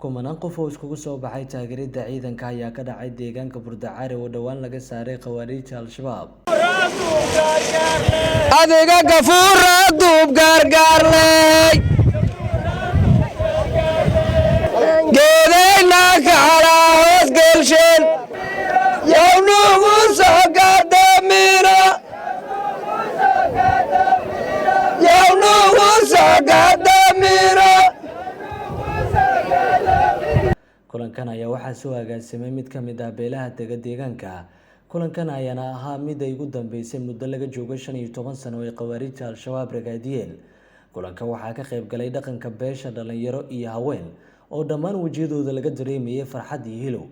Kumanaan qof oo iskugu soo baxay taageeridda ciidanka ayaa ka dhacay deegaanka Burdacaare oo dhowaan laga saaray Khawaariijta Al-Shabaab. Adiga gafuura duub gaargaarley geedayna kacalaa hoosgeelsheen yownugu sogadamina yownugu sogadamina. Kulankan ayaa waxaa soo agaasimay mid ka mid ah beelaha dega deegaanka. Kulankan ayaana ahaa mid ay ugu dambeysay muddo laga joogo 15 sano oo ay Khawaariijta Al-Shabaab ragaadiyeen. Kulanka waxaa ka qayb galay dhaqanka beesha, dhalinyaro iyo haween oo dhammaan wejiyadooda laga dareemayay farxad iyo hilow.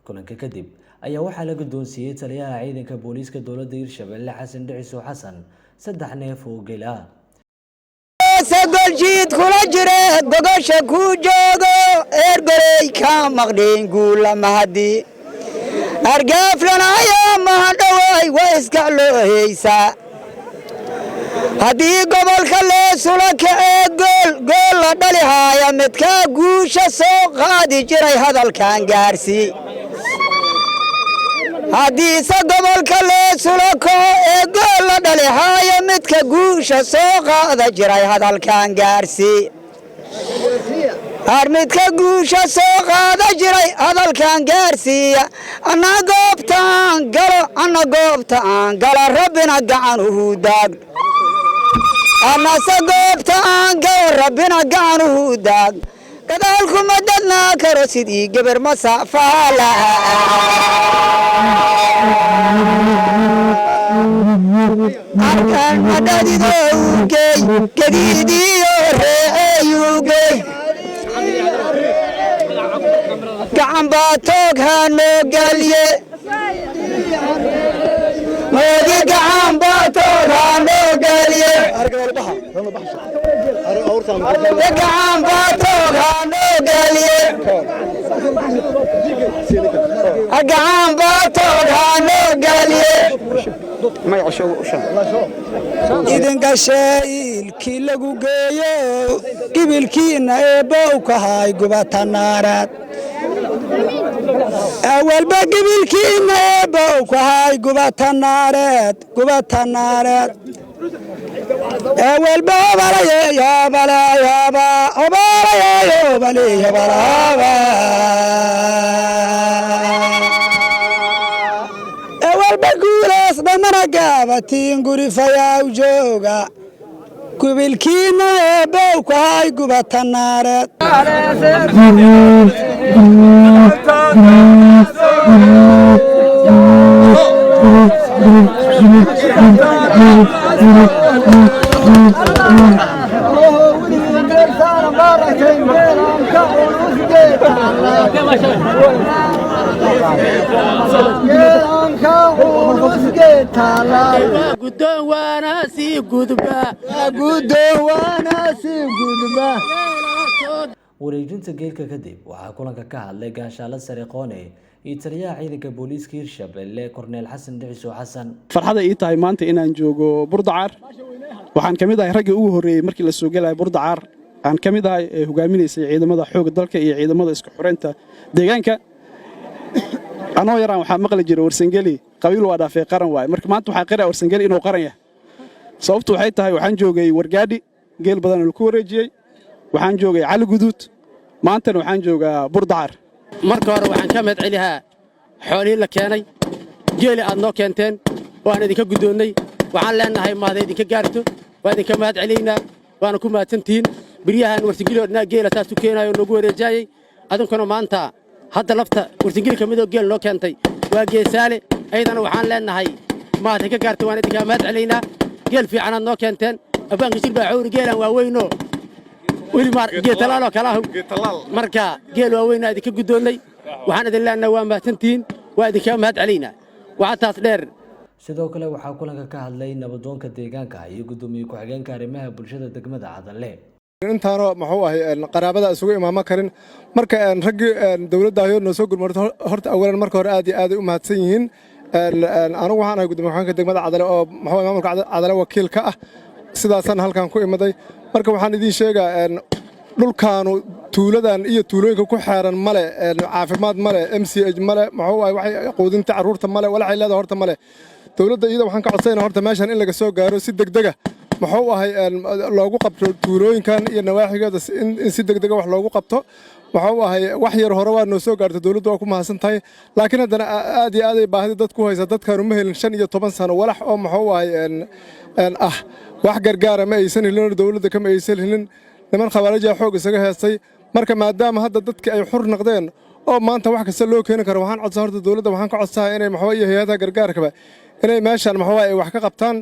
Kulanka kadib ayaa waxaa la guddoonsiiyey taliyaha ciidanka booliiska dowladda Hirshabelle Xasan Dhiciso Xasan 3 neef oo geel ah. Sagoljiid kula jire gogosha ku joogo eergorey ka maqdhiin guula mahadi argaaflanaya mahadhoway waa iska loo haysaa haddii gobolka leesula kacee gool gool la dhalihaaya midkaa guusha soo qaadi jiray hadalkan gaarsii haddiise gobolka leesula kaco ee gool la dhalihaaya midka guusha soo qaada jiray hadalkan gaarsii har midka guusha soo qaada jiray hadalkan gaarsiiya anna goobtaan galo anna goobta aan galo rabbina gacan uhu daag annase goobta aan galo rabbina gacan uhu daag gadaalkuma dadnaa karo sidii geber masaafaala arkaan madhadidowgey gadiidiyo reeceyugey gacan baa toog hanoo galye moodi gacan baa toog hanoo galye gacan baa toog hanoo galye gacan baa toog hanoo galye. Idinka sheeilkii lagu geeyo gibilkiinna eebbow kahay gubata naaraad awalba gibilkiinna eebbow kahay gubata naareed gubata naareed awalba obalayeyoobalayoba obalayeyoobaliyobalaba awalba guulaas dhammana gaabatiin guri fayaaw jooga gubilkiinna eebbow kahay gubata naareed. Guddoon waana sii gudba. Wareejinta geelka kadib waxaa kulanka ka hadlay Gaashaale Sare Qoone iyo taliyaha ciidanka booliiska Hirshabelle Korneel Xasan Dhiciso Xasan. Farxada ii tahay maanta inaan joogo Burdacaar. Waxaan ka mid ahay raggii ugu horreeyey markii la soo gelaya Burdacaar. Aan ka mid ahay ee hogaaminaysay ciidamada xoogga dalka iyo ciidamada isku xoreynta deegaanka. Anoo yaraan waxaa maqli jiray Warsangeli qabiil waa dhaafay qaran waaye. Marka maanta waxaa qiraa Warsangeli inuu qaran yahay. Sababtu waxay tahay waxaan joogay Wargaadhi, geel badan oo laku wareejiyey. Waxaan joogay Cali Guduud, maantana waxaan joogaa Burdacaar. Marka hore waxaan ka mahad celihaa xoolihii la keenay, geeli aad noo keenteen waan idinka guddoonnay. Waxaan leennahay mahada idinka gaarto, waa idinka mahad celaynaa, waana ku mahadsantihiin. Biryahan Warsangeli oo dhanaa geela saas u keenaayo oo noogu wareejaayey. Adinkuna maanta hadda lafta Warsangeli ka midoo geel noo keentay waa Geesaale. Ayadana waxaan leennahay mahad idinka gaarto, waan idinka mahad celaynaa. Geel fiicanaad noo keenteen. Abbaanka shir baa cawri geelaan waaweynoo weli maar geetalaaloo kalaahu. Marka geel waaweynaa idinka guddoonnay. Waxaan idin leennahay waa mahadsantihiin, waa idinkaga mahad celaynaa. Waxaa taas dheer. Sidoo kale waxaa kulanka ka hadlay nabadoonka deegaanka iyo guddoomiye ku-xigeenka arrimaha bulshada degmada Cadalle. Intaanoo muxuu ahay qaraabada isugu imaamo karin. Marka raggii dowladda ayoo noo soo gurmarto horta awalan marka hore aad iyo aaday u mahadsan yihiin. Anigu waxaan ahay gudoomiye ku-xigeenka degmada Cadale oo muxuu maamulka Cadale wakiil ka ah. Sidaasaan halkan ku imaday. Marka waxaan idiin sheegaa, dhulkaanu, tuuladan iyo tuulooyinka ku xeeran male caafimaad, male MCH, male muxuu ahay waxay quudinta carruurta, male walaxay leedahay horta male. Dowladda iyada waxaan ka codsanayna horta meeshan in laga soo gaaro si degdega, muxuu ahay, loogu qabto tuulooyinkan iyo nawaaxigeeda, in si degdega wax loogu qabto. Muxuu ahay, wax yar hore waa noo soo gaarta, dowladdu waa ku mahadsan tahay, laakiin haddana aad iyo aad ay baahida dadku haysa. Dadkaanu ma helin 15 sano walax oo muxuu ahay ah wax gargaara ma aysan helin, dowladda kama aysan helin. Niman khawaarija xoog isaga heestay. Marka maadaama hadda dadki ay xur noqdeen oo maanta wax kasta loo keeni karo, waxaan codsaa horta dowladda, waxaan ka codsaha inay maxaa iyo hay-adaha gargaarkaba inay meeshaan maxaa ay wax ka qabtaan.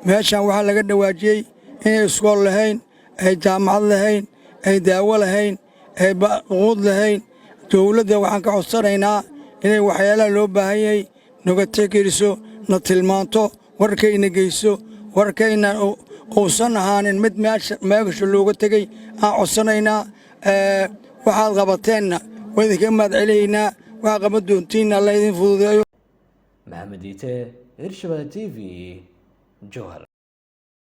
Meeshaan waxaa laga dhawaajiyey inay iskool lahayn, ay jaamacad lahayn, ay daawo lahayn, ay quud lahayn. Dowladda waxaan ka codsanaynaa inay waxyaalaha loo baahan yahay naga tixgeliso, na tilmaanto, warkayna geyso, warkayna uusan ahaanin mid meesha looga tegey aan codsanaynaa. Waxaad qabateenna waa idinkaga mahad celinaynaa. Waxaad qaban doontiinna Alla idin fududeeyo. Maxamed Iite, Hirshabelle TV, Jowhar.